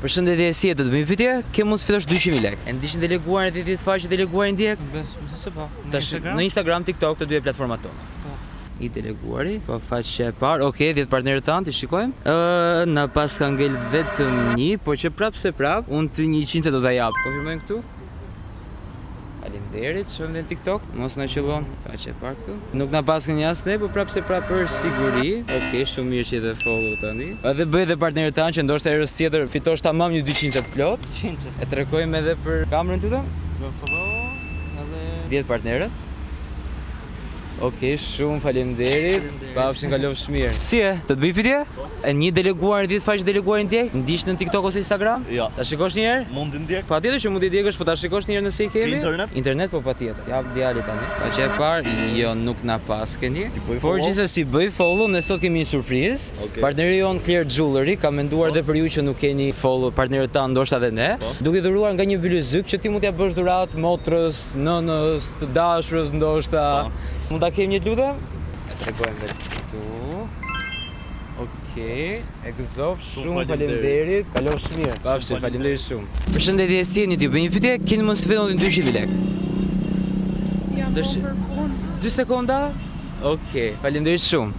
Përshëndetje, si je? Të të bëj një pyetje? Ke mund të fitosh 200.000 lekë. E ndiqni deleguarin dhe 10 faqe deleguarin ndjek? Bes, se po. Në Tash Instagram? në Instagram, TikTok, të dyja platformat tona. Po. I deleguari, po faqja e parë, okay, 10 partnerët tanë, ti shikojmë. Ë, na pas ka ngel vetëm një, po që prap se prap, unë ty 100 do ta jap. Konfirmojmë këtu? Faleminderit, shohim dhe në TikTok, mos na qëllon. Faqe e parë këtu. Nuk na pas një as ne, po prap se prap për siguri. Okej, shumë mirë që i dhe follow tani. Edhe bëj edhe partnerët tanë që ndoshta herës tjetër fitosh tamam një 200 të plot. 100. E tregojmë edhe për kamerën lutem. Bë follow edhe 10 partnerët. Okej, shumë faleminderit. Faleminderit. Pafshin kalofsh mirë. Si e? Të të bëj pyetje? E një deleguar 10 faqe deleguar ndjek? Ndiq në TikTok ose Instagram? Jo. Ta shikosh një herë? Mund të ndjek? Patjetër që mund t'i ndjekësh, po ta shikosh një herë nëse i kemi. Ke internet? Internet po patjetër. Jap djali tani. Faqe e parë, jo nuk na paskeni. Ti bëj Por follow? gjithsesi bëj follow, ne sot kemi një surprizë. Okej. Partneri jon Clear Jewelry ka menduar edhe për ju që nuk keni follow partnerët tanë ndoshta edhe ne, Po. duke dhuruar nga një bylyzyk që ti mund t'ja bësh dhuratë motrës, nënës, të dashurës ndoshta. Po. Mund ta kemi një të lutem? E tregojmë vetë këtu. Okej, e gëzof shumë Shumë faleminderit. faleminderit. Kalofsh mirë. Pafshim, faleminderit. faleminderit shumë. Përshëndetje, si jeni ti? Bëj një pyetje, keni mundësi fitoni 200 lekë. Jam Dësh- po për punë. 2 sekonda? Okej, faleminderit shumë.